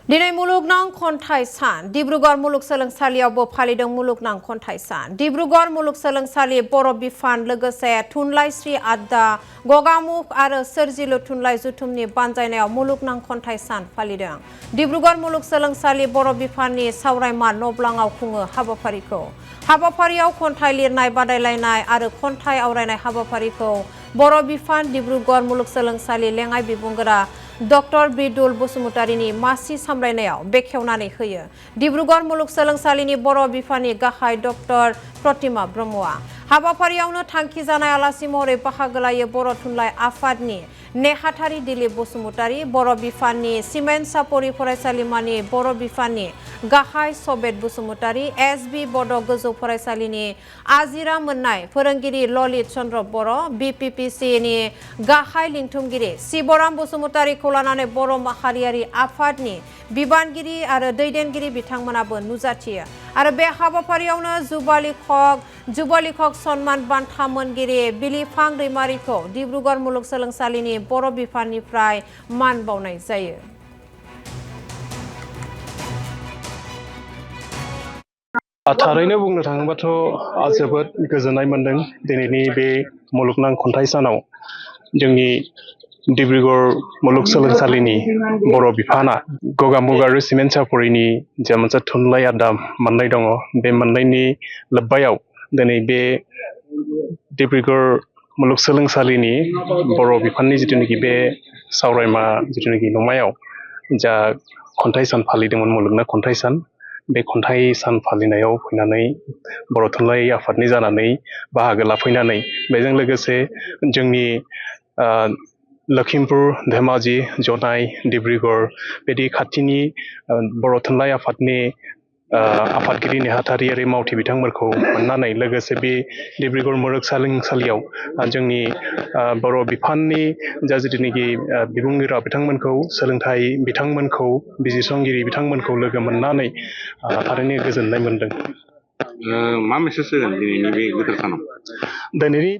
दिनै मुलुगनां खन्थाइ सान डिब्रुगड़ मुलुगसोलोंसालियावबो फालिदों मुलुगनां खन्थाइ सान डिब्रुगड़ मुलुगसोलोंसालि बर' बिफान लोगोसे थुनलाइ श्री आद्दा गगामुख आरो सोरजिलु थुनलाइ जुथुमनि बानजायनायाव मुलुगनां खन्थाइ सान फालिदों। डिब्रुगड़ मुलुगसोलोंसालि बर' बिफाननि सावरायमा नब्लाङाव खुङो हाबाफारियाव खन्थाइ लिरनाय बादायलायनाय आरो खन्थाइ आवरायनाय हाबाफारिखौ बर' बिफान डिब्रुगड़ मुलुगसोलोंसालि लेङाइ बिबुंगोरा डक्टर बिदुल बसुमतारीनि मासि सामलायनायाव बेखेवनानै होयो। डिब्रुगड़ मुलुगसोलोंसालिनि बर' बिफाननि गाहाय डक्टर प्रतिमा ब्रह्मआ हाबाफारियावनो थांखि जानाय आलासि महरै बाहागो लायो बर' थुनलाइ आफादनि नेहाथारि दिलीप बसुमतारी, बर' बिफाननि सिमेन्ट सापरि फरायसालिमानि बर' बिफाननि गाहाय सबेत बसुमतारी, एसबि बड' गोजौ फरायसालिनि आजिरा मोननाय फोरोंगिरि ललित चन्द्र बर', बिपिपिसिनि गाहाय लिंथुमगिरि शिवराम बसुमतारीखौ लानानै बर' माहारियारि आफादनि बिबानगिरि आरो दैदेनगिरि बिथांमोनाबो नुजाथियो आरो बे हाबाफारियावनो जुबालिखक सन्मान बान्था मोनगिरि बिलिफां दैमारिखौ डिब्रुगड़ मुलुगसोलोंसालिनि बर' बिफाननिफ्राय मान बावनाय जायो। थारैनो बुंनो थाङोबाथ' जोबोद गोजोननाय मोन्दों दिनैनि बे मुलुगनां खन्थाइ सानाव जोंनि डिब्रुगड़ मुलुगसोलोंसालिनि बर' बिफाना गगामुख आरो सिमेन्ट सापरिनि जा मोनसे थुनलाइ आयदा मोननाय दङ बे मोननायनि लोब्बायाव दिनै बे डिब्रुगड़ मुलुगसोलोंसालिनि बर' बिफाननि जिथुनाखि बे सावरायमा जिथुनाखि नमायाव जा खन्थाइ सान फालिदोंमोन मुलुगनां खन्थाइ सान बे खन्थाइ सान फालिनायाव फैनानै बर' थुनलाइ आफादनि जानानै बाहागो लाफैनानै बेजों लोगोसे जोंनि लखिमपुर, धेमाजि, जनाई, डिब्रुगड़ बिदि खाथिनि बर' थुनलाइ आफादनि आफादगिरि नेहाथारियारि मावथि बिथांमोनखौ मोननानै लोगोसे बे डिब्रुगड़ मुलुगसोलोंसालियाव जोंनि बर' बिफाननि जा जिथुनाखि बिबुंगोरा बिथांमोनखौ सोलोंथाइ बिथांमोनखौ बिजिरसंगिरि बिथांमोनखौ लोगो मोननानै थारैनो गोजोननाय मोन्दों। मा मेसेज होगोन दिनैनि बे गोथार सानाव? दिनैनि